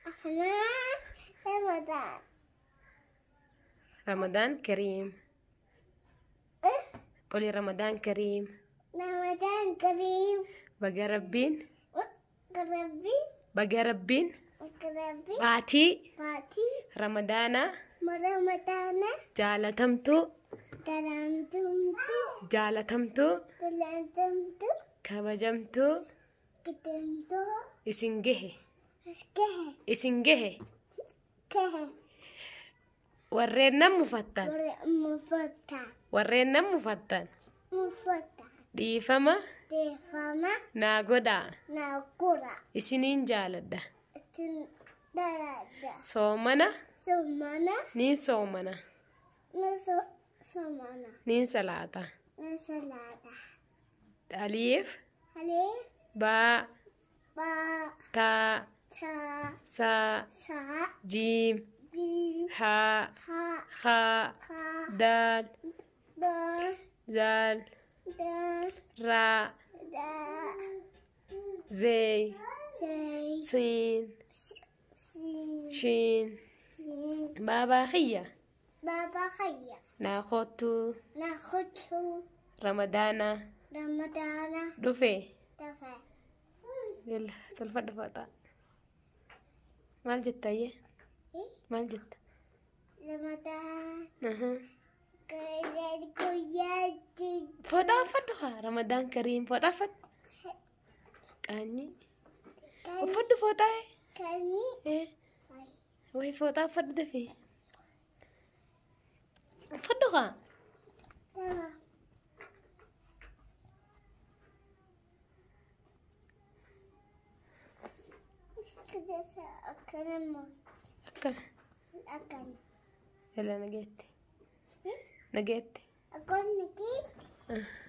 Afnaan Ramadaan. Ramadaan Kariim. Qoli Ramadaan Kariim. Ramadaan Kariim. Baga Rabbiin. Rabbi. Baga Rabbiin. Rabbi. Baatii. Baatii. Ramadaana. Ramadaana. Jaalatamtuu. Jaalatamtuu. Jaalatamtuu. Jaalatamtuu. Kabajamtuu. Kabajamtuu. Isin gahe. Gahe. Isin gahe. Gahe. Warreen nan mufattan. Warreen mufattan. Warreen nan mufattan. Mufattan. Dhiifama. Dhiifama. Naa godhaa. Naa godhaa. Isiniin jaaladha. Isin jaaladha. Soomana. Soomana. Niin soomana. Niin soomana. Niin salaata. Niin salaata. Aliif. Aliif. Baa. Baa. Taa. Taa. Saa. Saa. Jiim. Jiim. Haa. Haa. Haa. Haa. Daal. Daal. Zaal. Daal. Raa. Raa. Zeey. Zeey. Siin. Siin. Shiin. Siin. Baabaa kiyya. Baabaa kiyya. Naa kottuu. Naa kottuu. Ramadaana. Ramadaana. Dhufe. Dhufe. Yalla tolfadhu fooxaa. Maal jetta ayyee? Maal jetta? Ramadaan. Guyyaa Fooxaa uffadhu haa. Ramadaan Kariim fooxaa uffadhu. Qaanyii. Uffadhu fooxaa. Qaanyii. Wayi fooxaa uffadhu dafii. Uffadhu haa. Tama. Akkana. Akkana. Yalla nageetti. Nageetti. Akkana nageetti.